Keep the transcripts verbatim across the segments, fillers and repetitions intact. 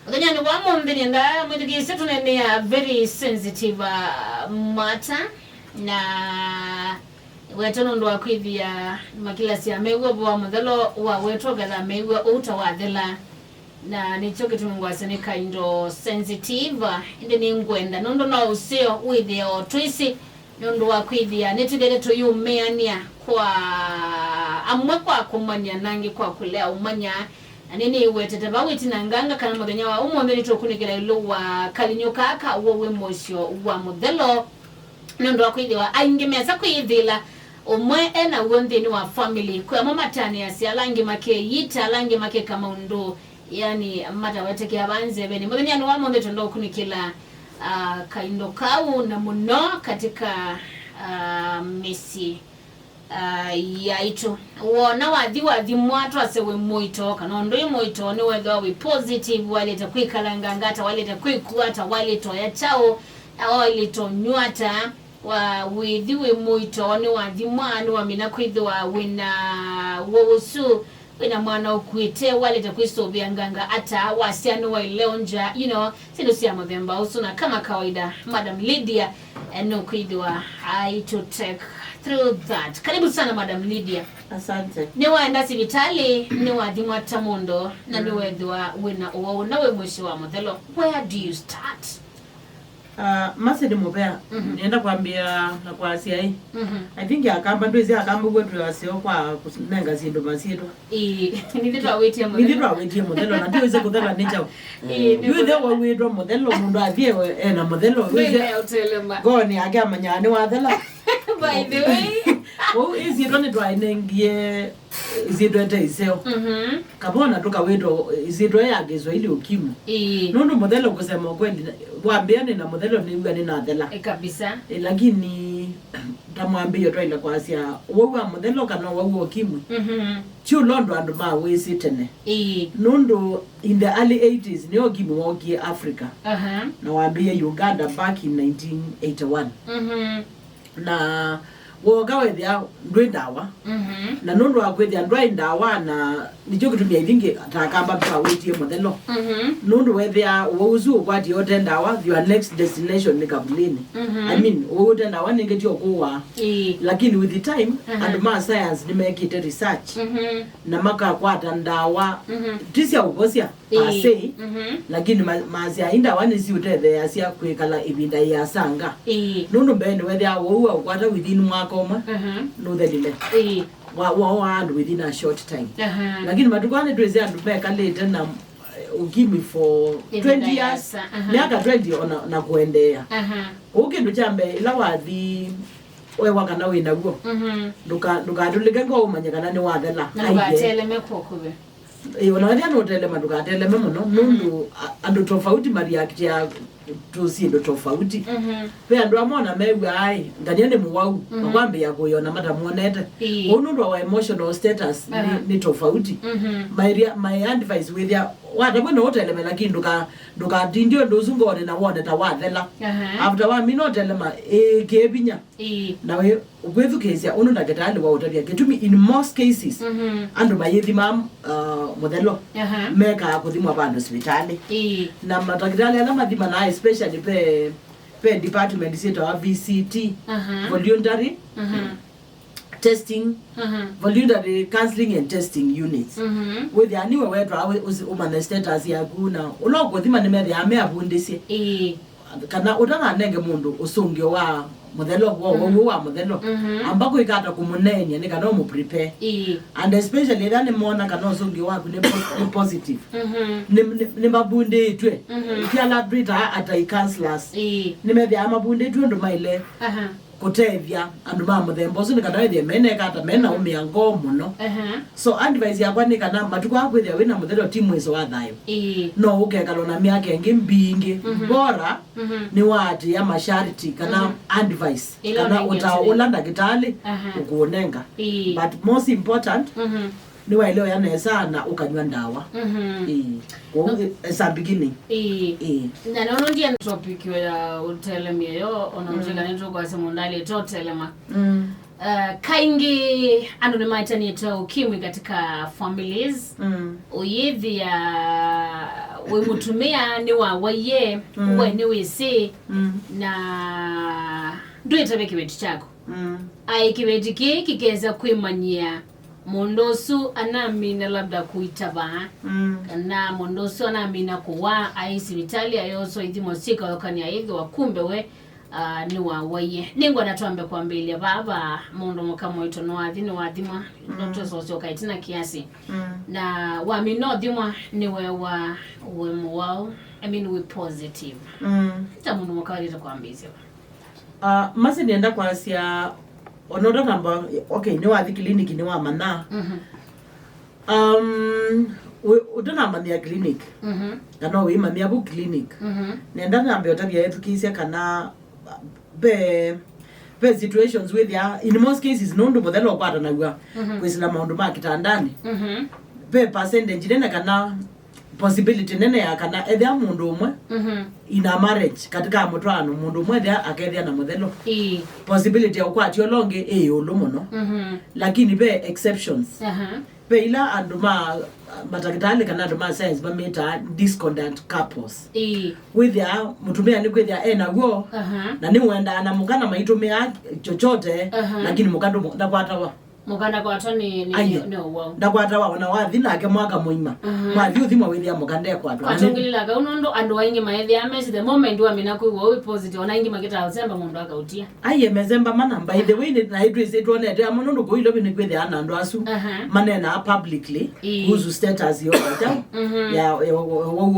Mũthenyanĩ wa ũmũnthĩ nĩenda mwĩthukĩĩsye tũneenea very sensitive, uh, matter, na wetwa nũndũ wa kwĩthĩa makilasi ya mew'a ũvoo wa mũthelo wawetwa, ũkethĩa mew'a ũu ta wathela. Na nĩkyo kĩtumi ngwasya nĩ kaindo sensitive, ĩndĩ nĩngwenda, nũndũ no ũseo wĩthĩe o twĩsĩ, nũndũ wa kwĩthĩa nĩtwĩthĩĩtwe tũyĩũmĩanĩa kwa amwe kwa kũmanya, na angĩ kwa kũlea ũmanya. Na nĩnĩwetete vau ĩtina nganga kana mũthenya wa ũmũnthĩ nĩtũkunĩkĩla ĩũlũ wa kalinyũ kaa ka w'o wĩ mũisyo wa mũthelo, nũndũ wa kwĩthĩwa aingĩ mesa kwĩyĩthĩĩla ũmwe e naw'o nthĩnĩ wa family. Kwĩ amwe matanĩasya, ala angĩ makeyita, ala angĩ makeka maũndũ, yani, matawetekea vaa nzevenĩ. Mũthenyanĩ wa ũmũnthĩ twenda ũkunĩkĩla, ah, kaindo kau, na mũno katika, ah, mĩsyĩ, ah, yaitũ. Wona wathi wathimwa, twase wĩ mũito kana ũndũ wĩ mũito, nĩwethĩwa wĩ positive, waĩlĩte kwĩkalanga ata, waĩlĩte kwĩkua ata, waĩlĩte oya kyaũ, waĩlĩte ũnyw'a ata, wa wĩthi wĩ mũito, nĩwathimwa, nĩwamina kwĩthĩwa wĩna w'o ũsu, wĩna mwana ũkuĩte, waĩlĩte kwĩsũvĩa nganga ata, wasya nĩwaĩle onja, you know, syĩndũ sya mũthemba ũsu. Na kama kawaida, Madam Lydia, eh, nũkwĩthĩwa aitũ take through that. Karibu sana, Madam Lydia. Asante. Nĩwaenda sivitalĩ, nĩwathimwa ta mũndũ, na nĩwethĩwa wĩna ũwau na wĩ mũisyo wa mũthelo. Where do you start? Ah, Mercy nĩ mũvea. Mhm. Nĩenda kwambĩa na kwasya ĩ. Mhm. I think Akamba, ndwĩsĩ Akamba kwetwĩ aseo kwa kũnenga syĩndũ masyĩtwa. Ĩĩ, nithe twawĩtie mũthelo. Nithe twawĩtie mũthelo, na ndiwĩsĩ kũthela nĩ kyaũ. Ĩĩ, nĩ ndwĩsĩ mũthelo. Wawĩtwa mũthelo, mũndũ athiĩ ena mũthelo. Ndwĩsĩ ũtelema. Ngoonĩ yake amanyaa nĩ wathela. By the way. Ũu ĩsyĩtwa nĩtwaĩnengie ĩsyĩtwa ĩte ĩseo. Mhm. Kavona tũkawĩtwa ĩsyĩtwa ya Kiswahili ukimwi. Ĩĩ. Nũndũ mũthelo, kusema ukweli, wambĩa nĩ na mũthelo, nĩw'a nĩ nathela. Ĩ, kabisa. Ĩ, lakini ta mwambĩĩo twaile kwasya, ũwau wa mũthelo kana ũwau wa ukimwi, mhm, ti ũla ũndũ andũ mawĩsĩ tene. Ĩĩ. Nũndũ in the early eighties nĩyo ukimwi wookie Africa. Aha. Na wambĩĩe Uganda back in nineteen eighty-one. Mhm. Na wooka wethĩa ndwĩ ndawa. Mhm. Na nũndũ wa kwĩthĩa ndwaĩ ndawa, na nĩkyo kĩtumi I think ta Akamba twawĩtie mũthelo. Mhm. Nũndũ wethĩa ũwau ũsu ũkwatie ũte ndawa, your next destination nĩ kavulini. Mhm. I mean, ũwau ũte ndawa nĩngĩ ti ũkũwa. Ĩĩ. Lakini with the time, aha, andũ ma science nĩmekĩte research, mhm, na makakwata ndawa, mhm, ti sya ũvosya per se, ĩĩ, mhm, lakini ma-, masya i ndawa nĩsiũtetheeasya kwĩkala ĩvinda ĩasanga. Ĩĩ. Nũndũ mbee nĩwethĩawa ũwau waũkwata within mwaka ũmwe, mhm, nũthelile. Ĩĩ. Wa, wa, wa andũ within a short time. Aha. Lakini matukũ aa nĩtwĩsĩ andũ mekalĩte na, eh, ukimwi for ĩvinda twenty years, ĩasa, aha, myaka twenty ona, na kũendeea. Aha. Kwoou kĩndũ kya mbee, ĩla wathi wewa kana wĩ naw'o, mhm, ndũka-, ndũkatũlĩke ngoo ũmanye kana nĩwathela. Na aiye, ndũkateleme kwa ũkuvĩ. Ĩ, ona wethĩa nũtelema, ndũkateleme mũno, nũndũ a-, andũ tofauti mareactia tũ syĩndũ tofauti. Mhm. Ve andũ amwe ona mew'aa, "Ai, ngania nĩ mũwau," mhm, makwambĩĩa kũyona matamwonete. Ĩĩ. Ũu nũndũ wa emotional status nĩ, aha, nĩ tofauti. Mhm. My rea-, my advice wĩthĩa, watavw'a no ũteleme, lakini ndũka-, ndũkatindie ũndũ ũsu ngoonĩ na wone ta wathela. Aha. After wamina ũtelema, ĩkĩe vinya. Ĩĩ. Na wĩ-, ũkwĩthukĩĩsya ũndũ ndakĩtalĩ waũtavya. Kĩtumi, in most cases, mhm, andũ mayĩthima, uh, mũthelo, aha, mekaa kũthimwa vandũ sivitalĩ. Ĩĩ. Na matakĩtalĩ ala mathimanaa, especially ve, ve department syĩtawa V C T, aha, voluntary, aha, testing, aha, voluntary counseling and testing units. Mhm. Wĩthĩa nĩwe wetwaa wĩ-, ũsi-, ũmanye status yaku, na ũla ũkũthima nĩmethĩaa me avundĩsye. Ĩĩ. Kana ũtananenge mũndũ ũsũngĩo wa mũthelo, wa, mhm, ũwau wa mũthelo, mhm, amba kwĩka ata kũmũneenya nĩ kana ũmũprepare. Ĩĩ. And especially ethĩwa nĩmona kana ũsũngĩo waku nĩ po-, nĩ positive. Mhm. Nĩ, nĩ, nĩmavundĩtw'e. Mhm. Ti ala twĩtaa atai counselors. Ĩĩ. Nĩmethĩaa mavundĩtw'e ũndũ maĩle, aha, kũtethya andũ ma mũthemba ũsu nĩ kana wĩthĩe meneka ata, mena, mhm, ũmĩa ngoo mũno. Aha. So advice yakwa nĩ kana matukũ aa kwĩthĩa wĩna mũthelo ti mwĩso wa thayũ. Ĩĩ. No ũkekala na myaka ĩngĩ mbingĩ. Mhm. Bora, mhm, nĩwaatĩĩa masharti kana, mhm, advice, ĩla kana ũnengetwe ũtao ũla ndakĩtalĩ, aha, ũkũũnenga. Ĩĩ. But most important, mhm, nĩwaĩle ũya nesa na ũkanyw'a ndawa. Mhm. Ĩĩ. Kwoou, no, ĩ, as a beginning. Ĩĩ. Ĩĩ. Na nono ndiye topic ya ũtelemya yo, ona, mm, ũtwĩka nĩtũkwasya mũndũ alĩte ũtelema. Mm. Uh, kaingĩ andũ nĩmaetanĩte ukimwi katika families. Mm. Ũyĩthĩa Wĩ mũtumĩa nĩwawaie, mm, we nĩwĩsĩ, mm, na ndwĩtavya kĩveti kyaku. Mm. Aĩ kĩveti kĩĩ kĩkesa kwĩmanyĩa mũndũ ũsu anamina labda kũitava, mm, kana mũndũ ũsu anamina kũwaa, aĩ sivitalĩ ayoswa ithimo syĩkaũkany'a ĩthĩwa kumbe we ah, nĩwawaie. Nĩngwenda twambe kwambĩlĩlya vaa va mũndũ mũka mũito nĩwathi, nĩwathimwa, mm, notwĩsosyoka ĩtina kĩasi. Mm. Na wamina ũthimwa nĩwewa wĩ mũwaũ, I mean, wĩ positive. Mm. Ta mũndũ mũka waĩlĩte kwambĩĩsya va? Ah, masi nĩenda kwasya, ona ũtatamba, okay, nĩwathi kiliniki nĩwamanya. Mhm. Um, ũ- ũtanamanyĩa clinic, mhm, kana wĩmanyĩa vu clinic, mhm, nenda nambe ũtavya ethukĩĩsya kana ve ve situations wĩthĩa, in most cases, nũndũ mũthela ũkwatanaw'a, mhm, kwĩsĩla maũndũ ma kĩtandanĩ, mhm, ve percentage nene kana possibility nene ya kana ethĩa mũndũ ũmwe, mhm, in a marriage, katika mũtwaano, mũndũ ũmwe ethĩa akethĩa na mũthelo, ĩĩ, possibility ya ũkwatya ũla ũngĩ ĩ ĩũlũ mũno. Mhm. Lakini ve exceptions. Aha. Ve ila andũ ma matakĩtalĩ kana andũ ma science mamĩtaa discordant couples. Ĩĩ. Wĩthĩa mũtumĩa nĩkwĩthĩa e naw'o, aha, na nĩũendaa na mũka na maitũmĩa chochote, aha, lakini mũka ndũ- ndakwatawa. Mũka ndakwatwa nĩ, nĩ, Aiye. Nĩ ũwau. Ndakwatawa ona wathi nake mwaka mũima. Aha. Mwathi ũthimwa wĩthĩa mũka ndekwatwa. Kwatũngĩlĩla kau nũndũ andũ aingĩ maethĩaa mesi the moment wamina kwĩw'a wĩ positive, ona aingĩ makĩtaa ũsemba mũndũ akaũtia. Aiye, mesemba mana, by the way, nĩ- na itwĩsĩ twonete amwe nũndũ kũu Ilovi nĩkwĩthĩaa na andũ asu, aha, maneenaa publicly, ĩĩ, kuhusu status yo ya, mhm, ya, ya, ya, ya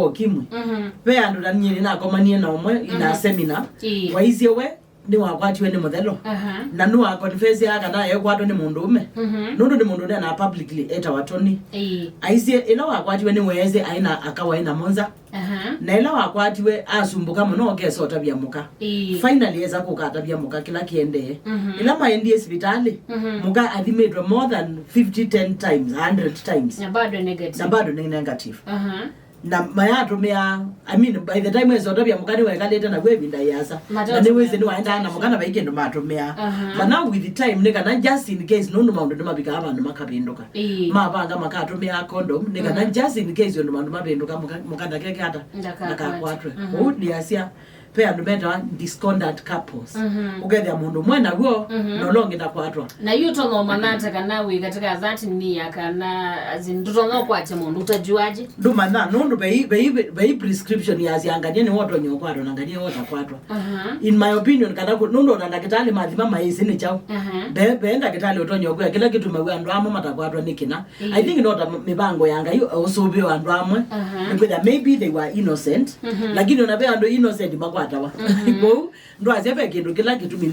ũkimwi. Mhm. Ve andũ na niĩ nĩnakomanie na ũmwe ina, mhm, seminar, ĩĩ, waisye we nĩwakwatiwe nĩ mũthelo. Aha. Na nĩwakonfesyaa kana ekwatwa nĩ mũndũũme. Mhm. Nũndũ nĩ mũndũ ũneenaa publicly etawa Tony. Ĩĩ. Aisye ĩla wakwatiwe nĩweesĩ aĩ na aka waĩ namo nza. Aha. Na ĩla wakwatiwe asumbũka mũno, ũkesa ũtavya mũka. Ĩĩ. Finally esa kũka atavya mũka kĩla kĩendee. Mhm. Ĩla maendie sivitalĩ, mhm, mũka athimĩtwe more than fifty, ten times, a hundred times. Na bado negative. Na bado nĩ negative. Aha. Na mayatũmĩa, I mean, by the time esa ũtavya mũka nĩwekalĩte naw'o ĩvinda yĩasa. Na nĩwĩsĩ nĩwaendaa na mũka na vai kĩndũ matũmĩa. Aha. But now with the time, nĩ kana just in case, nũndũ maũndũ nĩmavikaa vandũ makavĩndũka. Ĩĩ. Mavanga makatũmĩa condom, nĩ kana, mhm, just in case ũndũ maũndũ mavĩndũka, mũka, mũka ndakeke ata? Ndakakwatwe. Ndakakwatwe. Mhm. Ũu nĩasya, ve andũ metawa discordant couples. Mhm. Ũkethĩa mũndũ ũmwe naw'o, mhm, na ũla ũngĩ ndakwatwa. Na yu ũtonya ũmanya ata kana wĩ katika that ni ya kana, as in, ndũtonya ũkwatya mũndũ, utajuaje? Ndũmanya, nũndũ vei, vei, vei prescription ya syanganie nĩwe ũtonya ũkwatwa na nganie ũtakwatwa. Aha. In my opinion, kana kũ- nũndũ ona ndakĩtalĩ mathima maĩsĩ nĩ kyaũ. Aha. Ve, ve ndakĩtalĩ ũtonya ũkwĩa kĩla kĩtumaw'a andũ amwe matakwatwa nĩ kĩna. Ĩĩ. I think no ta m- mĩvango ya Ngai ũsũvĩo andũ amwe. Aha. Nĩkwĩthĩa maybe they were innocent, mhm, lakini ona ve andũ innocent makwatawa. Mhm. Kwoou ndwasya ve kĩndũ kĩla kĩtumi,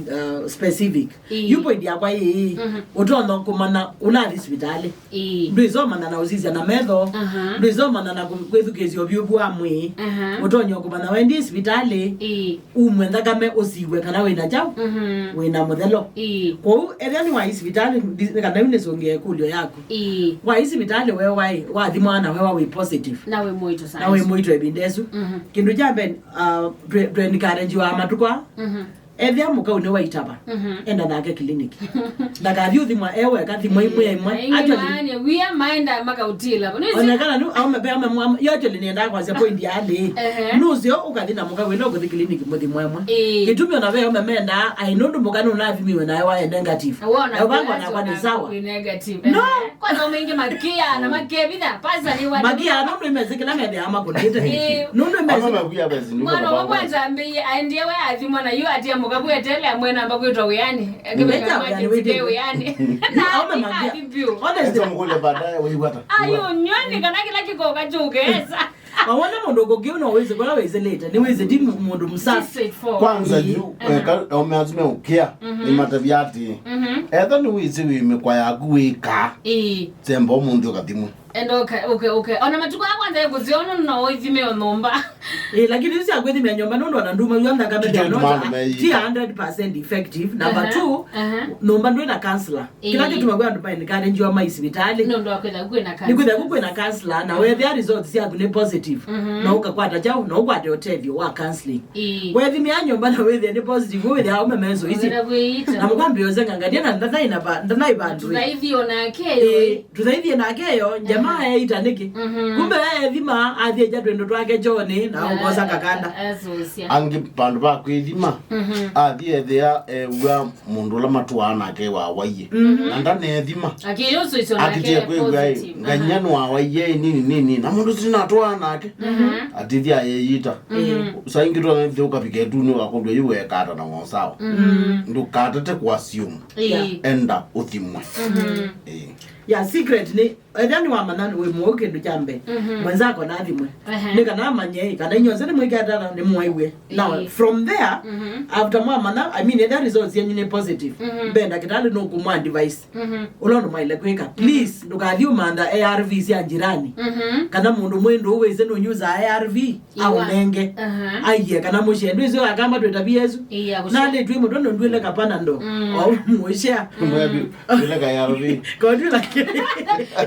uh, specific. Ĩĩ. Yu point yakwa ĩĩ, mhm, ũtonya kũmanya ũnathi sivitalĩ. Ĩĩ. Ndwĩsomana na ũsisya na metho. Aha. Ndwĩsomana na kũ- kwĩthukĩĩsya ũvyũvu wa mwĩĩ. Aha. Ũtonya kũmanya waendie sivitalĩ. Ĩĩ. Umwe nthakame ũsiw'e kana wĩna kyaũ? Mhm. Wĩna mũthelo. Ĩĩ. Kwoou ethĩa nĩwaĩ sivitalĩ, ndi- nĩ kana yu nĩsũngĩe ĩkũlyo yaku. Ĩĩ. Waĩ sivitalĩ we waĩ, wathimwa na wewa wĩ positive. Na wĩ mũito sana. Na wĩ mũito ĩvinda ĩsu. Mhm. Kĩndũ kya mbee, uh, twe- twencouragewa matukũ aa. Mhm. Ethĩa mũkau nĩwaitava, mhm, enda nake clinic. Ndakathi ũthimwa e weka, thimwa imwe imwe. Ĩĩ. Actually, maana wia maenda makautila. Onekana nu aume pe aume mwa, yo actually nĩendaa kwasya point ya lĩ. Ehe. Nũseo ũkathi na mũkau ĩla ũkũthi clinic mũthimwa ĩmwe. Ĩĩ. Kĩtumi ona ve aume mendaa, ai nũndũ mũka nũnathimiwe nae wae negative. Wona na ũvango nakwa nĩ sawa. Wĩ negative. No. Ehe. Kwanza maingi makia na makevitha, pasa ni watu. Makia nũndũ imezi kĩla methĩa makũnĩte. Ĩĩ. Nũndũ imezi. Mwana wa kwanza ambiye aendie we athimwa na yu atia mũkabu etele amwe namba kwitwa wiani. Akĩmenya wĩani. Na aume makia. Honestly. Esa mkule baadaye wewe hata. Ayo nyoni kana kila kikoka chukesa. Wawona mũndũ ũkũkĩu no wĩsĩ kũla wĩsĩlĩte, nĩ wĩsĩ ti mũ- mũndũ msafi. Straightforward. Kwanza yu, eh, ka- aume asu meũkĩa, mhm, nĩmatavya atĩ, mhm, etha nĩwĩsĩ wĩ mĩkwa yaku wĩkaa, ĩĩ, semba ũmũnthĩ ũkathimwe. Enda ũke, ũke, ũke. Ona matukũ aa kwanza ĩkũsĩ ono no ũithime o nyũmba. Eh, lakini isu sya kwĩthimĩa nyũmba nũndũ ona nduma w'o nthakame. Ti kĩndũ maũndũ meĩĩte. Ti a hundred percent effective. Number Aha, two, aha. Nyũmba ndwĩ na counselor. Kĩla Ĩĩ. Kĩtuma kwĩ andũ ma encourage ma sivitalĩ. Nũndũ wa kwĩtha kwĩ na nĩ kwĩtha counselors. Kwĩ na counselor, na wethĩa results syaku nĩ positive, Mhm. Na ũkakwata kyaũ, na ũkwate ũtethyo wa counseling. Ĩĩ. Wethimĩa nyũmba na wĩthĩa nĩ positive, wĩthĩa ũmemeso ici. Ũkenda kwĩita. Na mũkwambĩa ũsenga ngadia na ndanai na va-, ndanai vandũ. Tũthaithie onake yo. Ĩĩ, tũthaithie nake yo, jamaa Aha. Eita nĩkĩ? Mhm. Kumbe ethima, athie ja twĩndũ twake kyonĩ, na Ah, ũkosa kakanda. Asusya. Angĩ vandũ va kwĩthima, Mhm. Athi ethĩa ew'a mũndũ ũla matũaa nake wawaie. Mhm. Na ndanethima. Akĩyũsũisyo nake akĩtie kwĩw'a ĩ, positive. Nganyia Aha. Nĩwawaie nini nini. Na mũndũ ũsu natũaa nake. Mhm. Atithia ayeyita. Mhm. Saa ingĩ twanathi ũkavika ĩtunĩ wakũlw'a yu wekata na ng'osawa. Mhm. Ndũkatate kũassume. Ĩĩ. Enda ũthimwe. Mhm. Ĩĩ. Ya secret nĩ, ethĩa nĩwamanya wĩ mũu kĩndũ kya mbee. Mhm. Mwenzako nathimwe. Ehe. Nĩ kana amanye ĩ, kana inyuothe nĩmwĩkatana nĩmwaiwe. Now, Ĩĩ. From there, Mhm. After mwamanya, I mean, ethĩa results yenyu nĩ positive, Mhm. Mbee ndakĩtalĩ nũkũmwa advice. Mhm. Ũla ũndũ mwaĩle kwĩka. Please, ndũkathi ũmantha A R V sya njirani. Mhm. Kana mũndũ mwĩ ndũũ wĩsĩ nũnyusaa A R V, Iwa. Aũnenge. Aha. Aiye, kana mũsyĩ ndwĩsĩ akamba twĩta V S. Ĩĩ, agũsya. Nalĩ twĩ mũtwe nũndwĩle kapana ndo. Mm. O mũsya. Mwebi, ile ka A R V. Kotwĩla.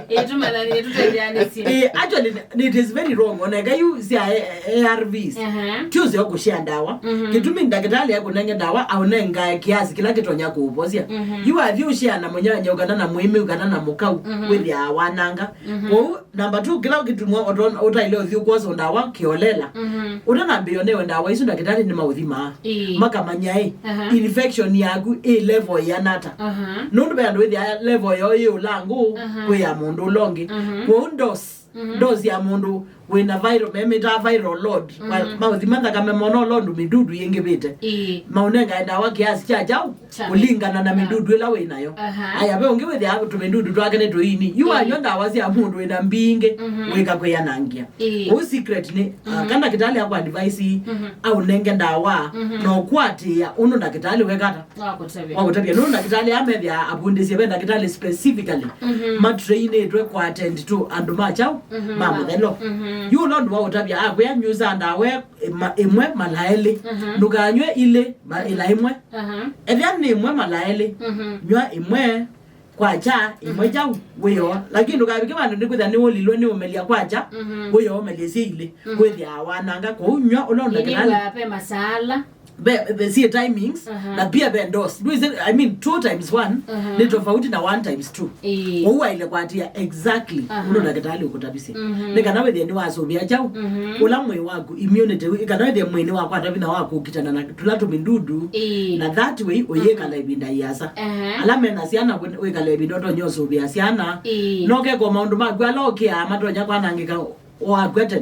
Ĩĩ, tũmanyani, tũtetheanĩsye. Eh, actually, it is very wrong. Oneka yu sya A R Vs. Aha. Ti ũseo kũshia ndawa. Mhm. Kĩtumi ndakĩtalĩ akũnenge ndawa, aũnengae kiasi kĩla kĩtonya kũũvosya. Mhm. Yu athi ũshia na mũnyanyau kana na mũĩmĩu kana na mũkau, Mhm. Wĩthĩaa wananga. Mhm. Kwoou, number two, kĩla kĩtumwa ũton-, ũtaile ũthi ũkwosa ndawa kĩolela. Mhm. Ũtanambĩĩa ũnewe ndawa isu ndakĩtalĩ nĩmaũthimaa. Ĩĩ. Makamanya ĩ, Aha. Infection yaku ĩ level ĩana ata. Aha. Nũndũ ve andũ wĩthĩaa level yoo yĩ ũlangũ Aha. Kwĩ ya mũndũ ũla ũngĩ. Mhm. Kwoou dose, Mhm. Dose ya mũndũ wĩna viral, memĩtaa viral load. Mhm. Maũthima nthakame mona ũla ũndũ mĩdudu yĩngĩvĩte. Ĩĩ. Maũnengae ndawa kiasi kya kyaũ. Kya kũlingana na mĩdudu ĩla wĩ nayo. Aha. Aya, ve ũngĩ wĩthĩaa tũmĩdudu twake nĩ tũini. Yu Ĩĩ. Wanywa ndawa sya mũndũ wĩna mbingĩ, Mhm. Wĩka kwĩanangia. Ĩĩ. Ũu secret nĩ, ah, Mhm. Kana ndakĩtalĩ akũadvise, Mhm. Aũnenge ndawa, Mhm. Na ũkwatĩĩa ũndũ ndakĩtalĩ wekata. Wakũtavya. Wakũtavya. Nũndũ ndakĩtalĩ amethĩa avundĩsye ve ndakĩtalĩ specifically. Mhm. Matrainĩtwe kũattend to andũ ma kyaũ, Mhm. Ma mũthelo. Mhm. Yu ũla ũndũ wa ũtavya, akwĩa nyusaa ndawa ĩma-, ĩmwe mala elĩ. Mhm. Ndũkanywe ilĩ ma-, ĩla ĩmwe. Aha. Ethĩa nĩ ĩmwe mala elĩ, Mhm. Nywa ĩmwe kwakya, ĩmwe Mhm. Kyaũ, wĩoo. Lakini ndũkavike vandũ nĩkwĩthĩa nĩũlilwe nĩ ũmelya kwakya, Mhm. Wĩoo ũmelye syĩ ilĩ. Mhm. Wĩthĩaa wananga, kwoou nywa ũla ũndakĩtalĩ. Nĩnĩwaa ve masaala. Ve, ve, syĩ timings, Aha. Na pia ve dose. Ndwĩsĩ, I mean, two times one Aha. Nĩ tofauti na one times two. Ĩĩ. Ũu waĩle kwatĩa exactly Aha. Ũndũ ndakĩtalĩ ũkũtavisye. Mhm. Nĩ kana wĩthĩe nĩwasũvĩa kyaũ, Mhm. Ũla mwĩĩ waku, immunity, wĩ-, kana wĩthĩe mwĩĩ nĩwakwata vinya wa kũkitana na tũla tũmĩdudu, Ĩĩ. Na that way ũyĩkala Mhm. Ĩvinda ĩasa. Aha. Ala mena syana, wĩ-, wĩkala ĩvinda ũtonya ũsũvĩa syana. Ĩĩ. Nokekwa maũndũ maku ala ũkĩaa matonya kwanangĩka wakw'a tene.